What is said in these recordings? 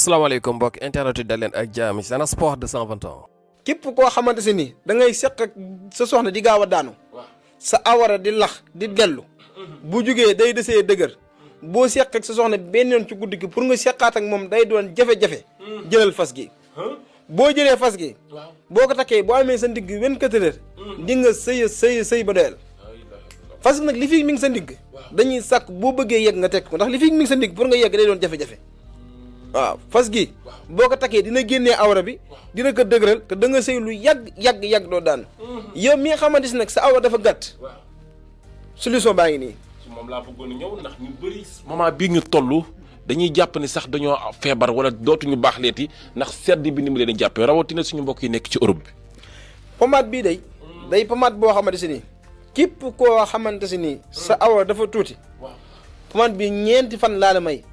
salaamaaleykum mbokk internet yi dal leen ak jaam Sen Sport 221. képp koo xamante si ni da ngay seq ak sa soxna di gaaw a daanu sa awara di lax di dellu bu jugee day desee dëgër boo seq ak sa soxna benn yoon ci guddi gi pour nga seqaat ak moom day doon jafe-jafe jëlal fas gi boo jëlee fas gi boo ko takkee boo amee sa ndigg 24 heures di nga sëy ba doyal fas gi nag li fi mi ngi sa ndigg dañuy sàkk boo bëggee yegg nga tekk ko ndax li fi mi ngi sa ndigg pour nga yegg day doon jafe-jafe waaw fas gi boo ko takkee dina génnee awra bi dina ko dëgëral te da nga sëy lu yàgg doo daan yow mi nga xamante si nag sa awra dafa gàtt solution baa ngi nii. moom laa bëggoon a ñëw ndax ñu bëri moment bii ñu toll dañuy jàpp ni sax dañoo feebar wala dootuñu baax leeti ndax sedd bi ni mu leen di jàppee rawatina suñu mbokk yi nekk ci Europe bi. pomade bii day pomade boo xamante si nii képp koo xamante si nii sa awra dafa tuuti pomade bi ñeenti fan laa la may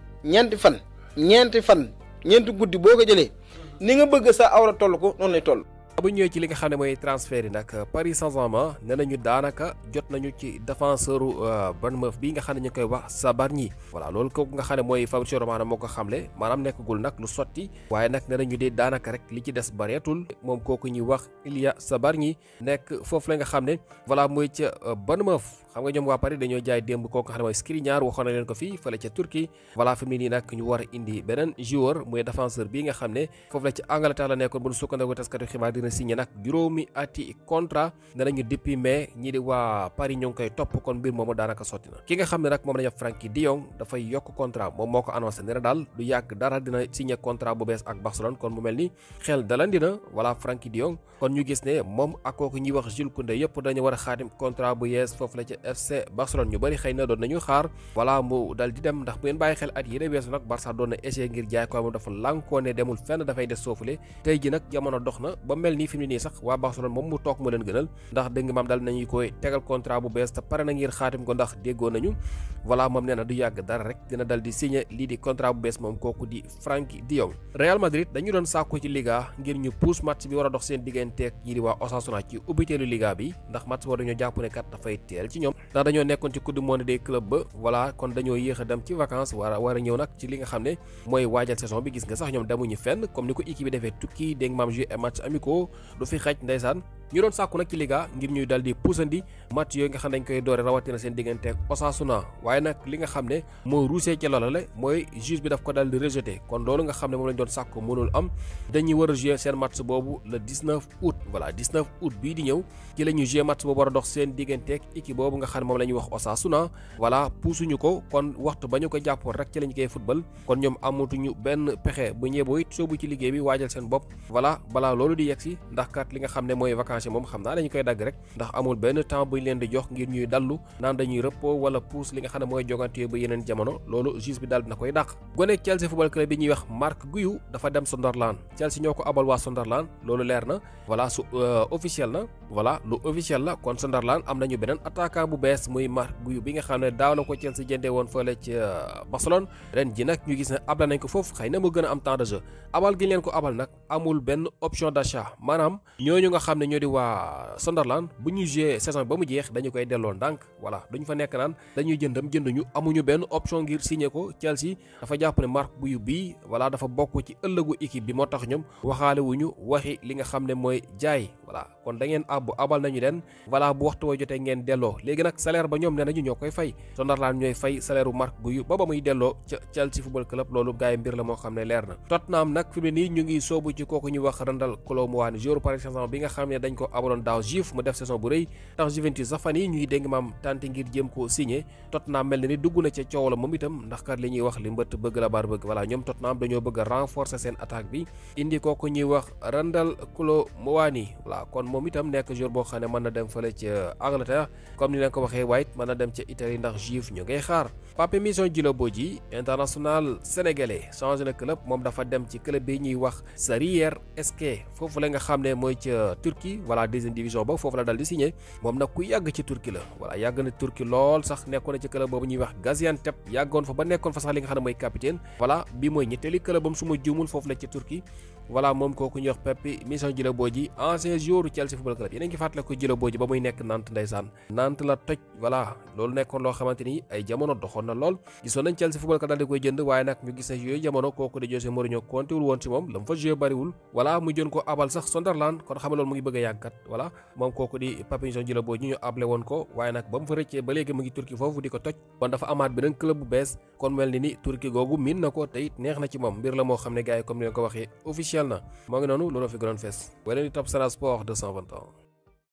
ñeenti guddi boo ko jëlee ni nga bëgg sa awra toll ko noonu lay toll. bu ñëwee ci li nga xam ne mooy transfert yi nag Paris Saint-Germain nee nañu daanaka jot nañu ci défenseur Bournemouth bi nga xam ne ñu koy wax Sabarñi voilà loolu kooku nga xam ne mooy Fabrizio Romano moo ko xamle maanaam nekkagul nag lu sotti waaye nag nee nañu de daanaka rek li ci des bareetul moom kooku ñuy wax Ilia Sabarñi nekk foofu la nga xam ne voilà mooy ca Bournemouth xam nga ñoom waa Paris dañoo jaay démb kooku nga xam ne mooy Skriniar waxoon na leen ko fii fële ca Turquie voilà fi mu ne nii nag ñu war a indi beneen joueur muy défenseur bi nga xam ne foofu la ci Angleterre la nekkoon bu ñu sukkandikoo taskatu xibaar dina signé nag juróomi ati contrat danañu depuis mai ñii di waa Paris ñoo ngi koy topp kon mbir moomu daanaka sotti na ki nga xam ne nag moom la ñu Frenkie de Jong dafay yokk contrat moom moo ko annoncé ne daal du yàgg dara dina signé contrat bu bees ak Barcelone kon mu mel ni xel dalandi na voilà Frenkie de Jong kon ñu gis ne moom ak kooku ñuy wax Jules Koundé yëpp dañu war a xaatim contrat bu yees foofu la ci FC Barcelone ñu bëri xëy na doon nañu xaar voilà mu dal di dem ndax bu ngeen bàyyi xel at yi de weesu nag Barça doon na essayé ngir jaay ko moom dafa lànkoo ne demul fenn dafay des soofule tey ji nag jamono dox na ba mel ni fi mu ne nii sax waa Barcelone moom mu toog mu leen gënal ndax dégg nga maam dal nañu koy tegal contrat bu bees te pare na ngir xaatim ko ndax déggoo nañu voilà moom nee na du yàgg dara rek dina dal di signé lii di contrat bu bees moom kooku di Frenkie de Jong Real Madrid dañu doon sàkku ci Liga ngir ñu pousse match bi war a dox seen digganteeg ñi di waa Osasuna ci ubbiteelu Liga bi ndax match boo dañoo jàpp ne kat dafay teel ci ñoom ndax dañoo nekkoon ci coupe du monde des clubs ba voilà kon dañoo yéex a dem ci vacances war a ñëw nag ci li nga xam ne mooy waajal saison bi gis nga sax ñoom demuñu fenn comme ni ko équipe bi defee tukki dégg nga maam joué match amicaux du fi xaj ndeysaan ñu doon sàkku nag ci Liga ngir ñuy dal di puusandi match yooyu nga xam ne dañ koy doore rawatina seen diggante ak Osasuna waaye nag li nga xam ne moo ruusee ca loola la mooy juge bi daf ko dal di rejeté kon loolu nga xam ne moom lañ doon sàkku mënul am dañuy war a jouer seen match boobu le 19 août voilà 19 août bii di ñëw ci la ñuy jouer match boobu war a dox seen diggante ak équipe boobu nga xam ne moom la ñuy wax Osasuna voilà puusuñu ko kon waxtu ba ñu ko jàppoon rek ci lañ koy football kon ñoom amatuñu benn pexe bu ñeeboo it soobu ci liggéey bi waajal seen bopp voilà balaa loolu di yegsi ndax kat li nga xam ne mooy vacances moom xam naa dañu koy dagg rek ndax amul benn temps buñ leen di jox ngir ñuy dallu naan dañuy repos wala pousse li nga xam ne mooy jogante ba yeneen jamono loolu juge bi daal dina koy dàq gone Chelsea football club bi ñuy wax Marc Guiu dafa dem Sunderland Chelsea ñoo ko abal waa Sunderland loolu leer na voilà su officiel na voilà lu officiel la kon Sunderland am nañu beneen attaquant bu bees muy Marc Guiu bi nga xam ne daaw la ko Chelsea jëndee woon fële ci Barcelone ren ji nag ñu gis ne abal nañ ko foofu xëy na mu gën a am temps de jeu abal gi leen ko abal nag amul benn option d'achat maanaam ñooñu nga xam ne ñoo di waa Sunderland bu ñuy jouer saison ba mu jeex dañu koy delloo ndànk voilà duñu fa nekk naan dañuy jënduñu amuñu benn option ngir signer ko Chelsea dafa jàpp ne Marc Guiu bii voilà dafa bokk ci ëllëgu équipe bi moo tax ñoom waxaale wuñu waxi li nga xam ne mooy jaay voilà kon da ngeen abal nañu leen voilà bu waxtu wa jotee ngeen delloo léegi nag salaire ba ñoom nee nañu ñoo koy fay Sunderland ñooy fay salaire u Marc Guiu ba muy delloo ca Chelsea football club loolu gars yi mbir la moo xam ne leer na Tottenham nag fi mu ne nii ñu ngi soobu ci kooku ñuy wax Randal Kolo Muani joueur Paris Saint-Germain bi nga xam ne dañ ko abaloon daaw Juve mu def saison bu rëy tax Juventus sax fan yi ñuy dégg maam tànti ngir jéem koo signé Tottenham mel na ni dugg na ca coow la moom itam ndax kat li ñuy wax li mbëtt bëgg la baar bëgg voilà ñoom Tottenham dañoo bëgg a renforcer seen attaque bi indi kooku ñuy wax Randal Kolo Muani voilà kon moom itam nekk joueur boo xam ne mën na dem fële ca Angleterre comme ni leen ko waxee waaye mën na dem ca Italie ndax Juve ñu ngay xaar Pape Mission Djilobodji international sénégalais changé na club moom dafa dem ci club bi ñuy wax Sarıyer SK foofu la nga xam ne mooy ca Turquie voilà deuxième division ba foofu la dal di signé moom nag ku yàgg ci Turquie la voilà yàgg na Turquie lool sax nekkoon na ci club boobu ñuy wax Gaziantep yàggoon fa ba nekkoon fa sax li nga xam ne mooy capitaine voilà bi mooy ñetteeli clubam su ma juumul foofu la ci Turquie voilà moom kooku ñuy wax Pepi mission Djilobodji ancien joueur Chelsea football club yéen a ngi fàttale ko Djilobodji ba muy nekk Nantes ndeysaan Nantes la toj voilà loolu nekkoon loo xamante ni ay jamono doxoon na lool gisoon nañ Chelsea football club daal di koy jënd waaye nag ñu gis ne yooyu jamono kooku di José Mourinho kontéwul woon ci moom la mu fa joué bariwul voilà mu jën ko abal sax Sunderland kon xam nga loolu mu ngi bëgg a yàggat voilà moom kooku di Pepi mission Djilobodji ñu able woon ko waaye nag ba mu fa rëccee ba léegi mu ngi Turquie foofu di ko toj kon dafa amaat beneen club bu bees kon mel ni Turquie googu miin na ko te it neex na ci moom mbir la moo xam ne gars yi comme ni nga ko waxee officiel na moo ngi noonu looloo fi gënoon fees wala ni Top Sen Sport 221